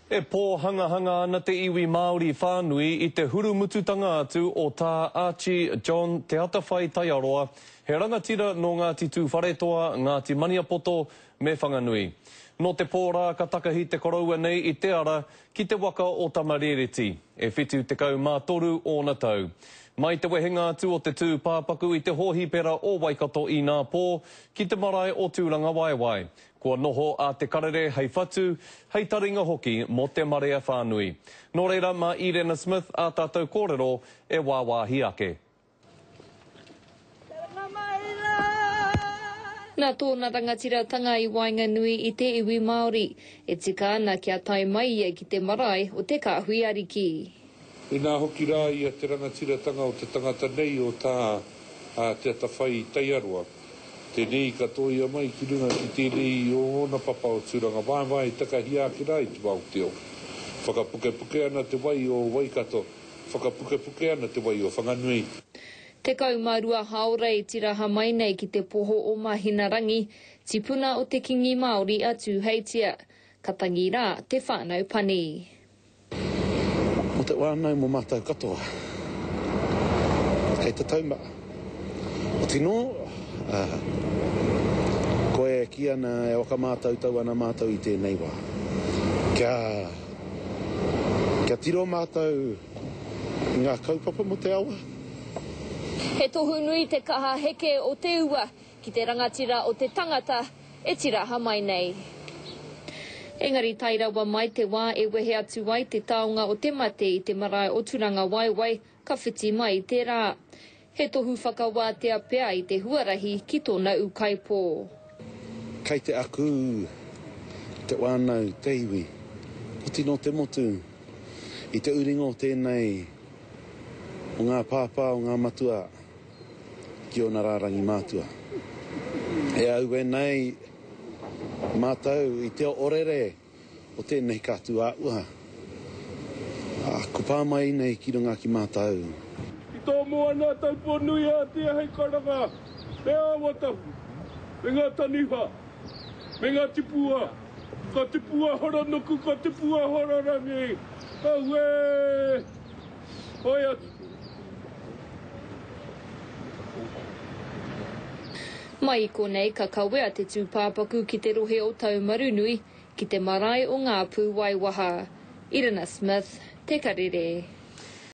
E pōhangahanga ana te iwi Māori whānui i te hurumututanga atu o Tā Archie John Te Atawhai Taiaroa, he rangatira nō Ngāti Tūwharetoa, Ngāti Maniapoto me Whanganui. Nō te pō rā ka takahi te koroua nei i te ara ki te waka o Tamarēreti, e 73 ōna tau. Mai te wehenga atu o te tūpāpaku i te hōhipera o Waikato inapō ki te marae o Tūrangawaewae, Kua noho a Te Karere hei whatu, hei taringa hoki mō te marea whānui. Nō reira, mā Irena Smith ā tātou kōrero e wāwāhi ake. Nā tōna rangatiratanga i waenganui i te iwi Māori, e tika ana kia tae mai ia ki te marae o Te Kāhui Ariki. Inā hoki rā ia te rangatiratanga o te tangata nei o tā Te Atawhai Taiaroa. Tēnei ka tōia mai ki runga ki tēnei o ōna papa o Tūrangawaewae i takahia ake rā i te wao teo. Whakapukepuke ana te wai o Waikato, whakapukepuke ana te wai o Whanganui. 12 hāora e tiraha mai nei ki te poho o Mahinarangi, tipuna o te Kingi Māori a Tūheitia. Ka tangi rā te whānau pani. Mo te whanau mo matou katoa. Kei te taumaha. Otino, koe e ki ana e whakamātautau ana mātou i tēnei wā. Kia, kia tiro mātou i ngā kaupapa mo te awa. He tohu nui te kaha heke o te ua ki te rangatira o te tangata e tiraha mai nei. Engari tae rawa mai te wā e wehe atu ai te taonga o te mate i te marae o Turangawaewae, ka whiti mai te rā. He tohu whakawātea pea i te huarahi ki tōna ūkaipō. Kei te aku te whānau, te iwi, oti nō te motu, i te uringa o tēnei o ngā pāpā, o ngā matua, ki ōna rārangi mātua. E aue nei mātou i te orere o tēnei kātū ā-uha, ā, ko pā mai nei ki runga ki mātou. Ki tō moana Taupō-nui-ā-Tia hei karanga me Awatahu, me ngā taniwha, me ngā tipua, ka tipu a Horonuku, ka tipu a Hororangi, auē! Hoe atu. Mai i konei ka kawea te tūpāpaku ki te rohe o Taumarunui, ki te marae o Ngā Pūwaiwaha. Irina Smith, Te Karere.